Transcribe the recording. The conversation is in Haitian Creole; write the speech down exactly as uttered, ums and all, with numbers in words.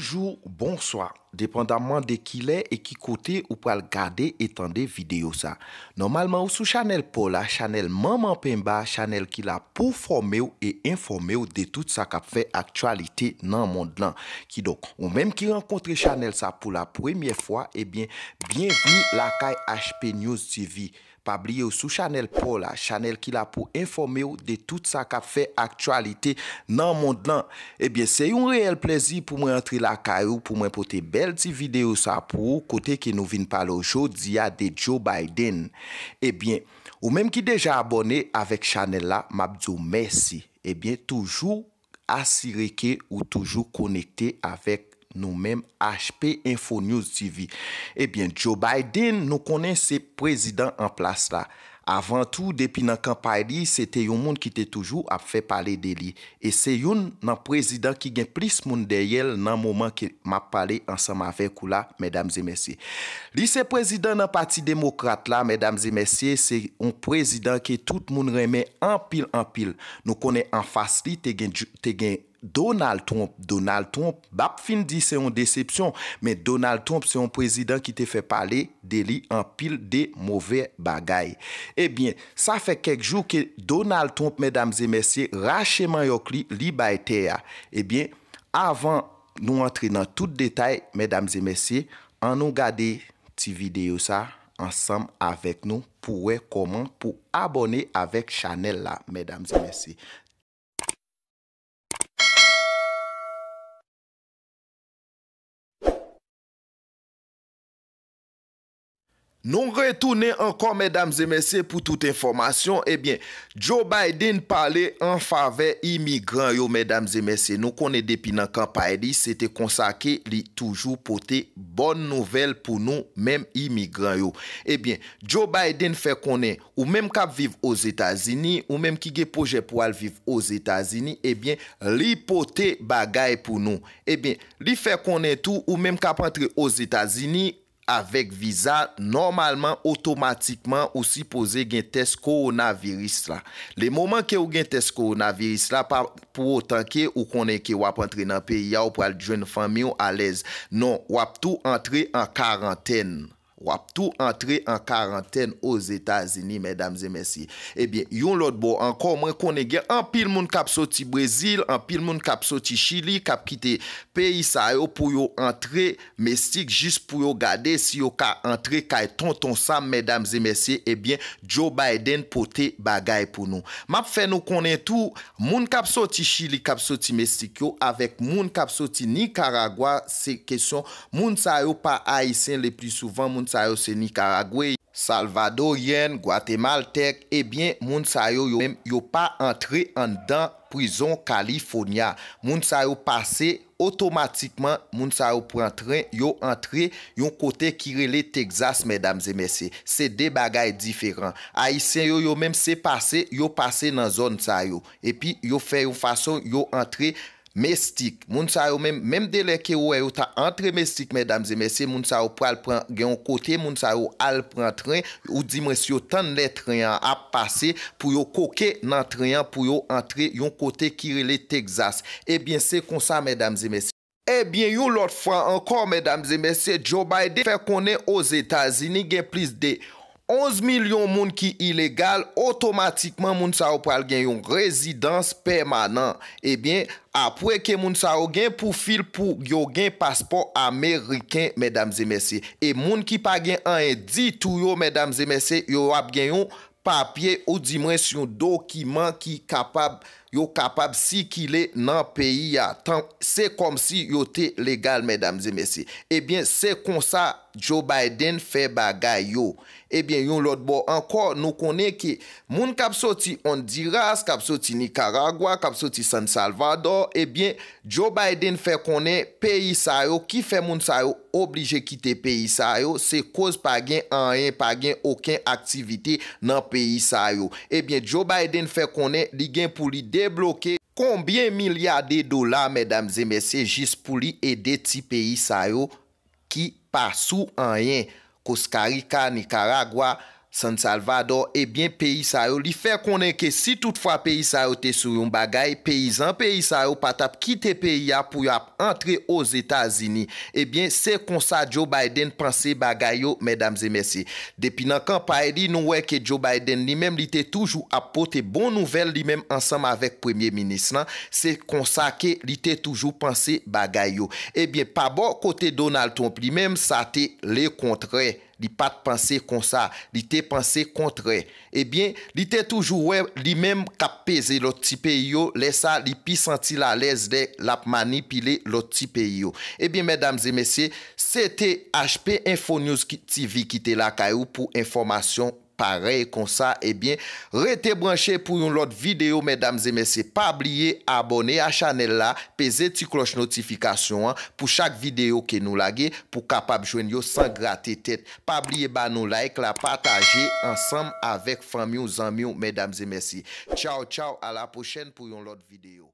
Bonjou, bonswa, depandamman de kilè e ki kote ou pral gade e tande videyo sa. Nòmalman, ou sou chanèl pa w la, chanèl Manman Penba, chanèl ki la pou fòme w e enfòme w de tout sa k ap fè aktyalite nan mond lan. Kidonk, ou menm ki rankontre chanèl sa pou la premyè fwa, ebyen, byenvni lakay H P News T V. Pa bliye w sou chanèl pa w la, chanèl ki la pou enfòme w de tout sa k ap fè aktyalite nan mond lan. Ebyen, se yon reyèl plèzi pou mwen antre lakay ou, pou mwen pote bèl ti videyo sa pou ou, kote ke nou vin pale w jodi a de Joe Biden. Ebyen, ou menm ki deja abòne avèk chanèl la, m ap di w mèsi. Ebyen, toujou asire ke ou toujou konekte avèk nou menm H P Info News T V. Ebyen, Joe Biden, nou konnen se prezidan an plas la. Avan tou, depi nan kanpay li, se te yon moun ki te toujou ap fè pale de li. E se youn nan prezidan ki gen plis moun dèyè l nan moman ke m ap pale ansanm avèk ou la, medam e mesye. Li se prezidan nan Pati Demokrat la, medam e mesye, se yon prezidan ke tout moun renmen anpil, anpil. Nou konnen anfas li, te gen, te gen Donald Trump. Donald Trump, m p ap fin di se yon desepsyon, men Donald Trump se yon prezidan ki te fè pale de li anpil de move bagay. Ebyen, sa fè kèk jou ke Donald Trump, medam e mesye, rache manyòk li, li bay tè a. Ebyen, avan nou antre nan tout detay, medam e mesye, ann nou gade ti videyo sa ansanm avèk nou pou wè kòman pou abòne avèk chanèl la, medam e mesye. Nou retounen ankò, medam e mesye, pou tout enfòmasyon. Ebyen, Joe Biden pale an favè imigran yo, medam e mesye. Nou konnen depi nan kanpay li, se te konsa ke li toujou pote bòn nouvèl pou nou menm imigran yo. Ebyen, Joe Biden fè konnen, ou menm k ap viv Ozetazini, ou menm ki gen pwojè pou al viv Ozetazini, ebyen, li pote bagay pou nou. Ebyen, li fè konnen tou, ou menm k ap antre Ozetazini avèk viza, nòmalman, otomatikman, ou sipoze gen tès kowonaviris la. Le moman ke ou gen tès kowonaviris la, pa pou otan ke ou konnen ke w ap antre nan peyi a, ou pral jwenn fanmi w alèz. Non, w ap tou antre an karantèn. W ap tou antre an karantèn Ozetazini, medam e mesye. Ebyen, yon lòt bò ankò, mwen konnen gen anpil moun k ap soti Brezil, anpil moun k ap soti Chili, k ap kite peyi sa yo pou yo antre Mestik jis pou yo gade si yo ka antre kay Tonton Sam, medam e mesye. Ebyen, Joe Biden pote bagay pou nou. M ap fè nou konnen tou, moun k ap soti Chili, k ap soti Mestik yo, avèk moun k ap soti Nikaragwa, se kesyon moun sa yo pa ayisyen le pli souvan, moun sa yo se Nikaragwe, Salvadoryen, Gwatemaltèk, ebyen, moun sa yo, yo menm, yo pa antre anndan prizon California. Moun sa yo pase otomatikman, moun sa yo pran tren, yo antre yon kote ki rele Texas, medam e mesye. Se de bagay diferan. Ayisyen yo, yo menm, se pase, yo pase nan zòn sa yo. Epi, yo fè yon fason, yo antre Mestik. Moun sa yo menm, menm de lè ke ou wè yo ta antre Mestik, medam e mesye, moun sa yo pral pran, gen yon kote, moun sa yo al pran tren, ou di mwen si yo tann lè tren an ap pase, pou yo koke nan tren an, pou yo antre yon kote ki rele Texas. Ebyen, se konsa, medam e mesye. Ebyen, yon lòt fwa ankò, medam e mesye, Joe Biden fè konnen Ozetazini gen plis de onz milyon moun ki ilegal, otomatikman moun sa yo pral gen yon rezidans pèmanan. Ebyen, apre ke moun sa yo gen pwofil pou yo gen paspò ameriken, medam e mesye. E moun ki pa gen anyen ditou yo, medam e mesye, yo ap gen yon papye, ou di mwens yon dokiman ki kapab, yo kapab sikile nan peyi a. Tan, se kòmsi yo te legal, medam e mesye. Ebyen, se konsa Joe Biden fè bagay yo. Ebyen, yon lòt bò ankò, nou konnen ke moun k ap soti Honduras, k ap soti Nicaragua, k ap soti San Salvador, ebyen, Joe Biden fè konnen peyi sa yo, ki fè moun sa yo oblije kite peyi sa yo, se koz pa gen anyen, pa gen okenn aktivite nan peyi sa yo. Ebyen, Joe Biden fè konnen li gen pou li debloke konbyen milya de dola, medam e mesye, jis pou li ede ti peyi sa yo ki pa sou anyen. Costa Rica, Nicaragua, San Salvador, ebyen, peyi sa yo, li fè konnen ke si toutfwa peyi sa yo te sou yon bagay, peyizan peyi sa yo pa t ap kite peyi a pou y ap antre Ozetazini. Ebyen, se konsa Joe Biden panse bagay yo, medam e mesye. Depi nan kanpay li, nou wè ke Joe Biden li menm, li te toujou ap pote bon nouvèl li menm ansanm avèk premye minis lan. Se konsa ke li te toujou panse bagay yo. Ebyen, pa bò kote Donald Trump li menm, sa te lekontrè. Li pa t panse konsa, li te panse kontrè. Ebyen, li te toujou wè li menm k ap peze lòt ti peyi yo, lè sa li pi santi l alèz lè l ap manipile lòt ti peyi yo. Ebyen, medam e mesye, se te H P Info News ki- T V ki te lakay ou pou enfòmasyon parèy konsa. Ebyen, rete branche pou yon lòt videyo, medam e mesye. Pa bliye abòne a chanèl la, peze ti klòch notifikasyon an pou chak videyo ke nou lage pou kapab jwenn yo san grate tèt. Pa bliye ba nou like la, pataje ansanm avèk fanmi w, zanmi w, medam e mesye. Tchaw, tchaw, a la pwochèn pou yon lòt videyo.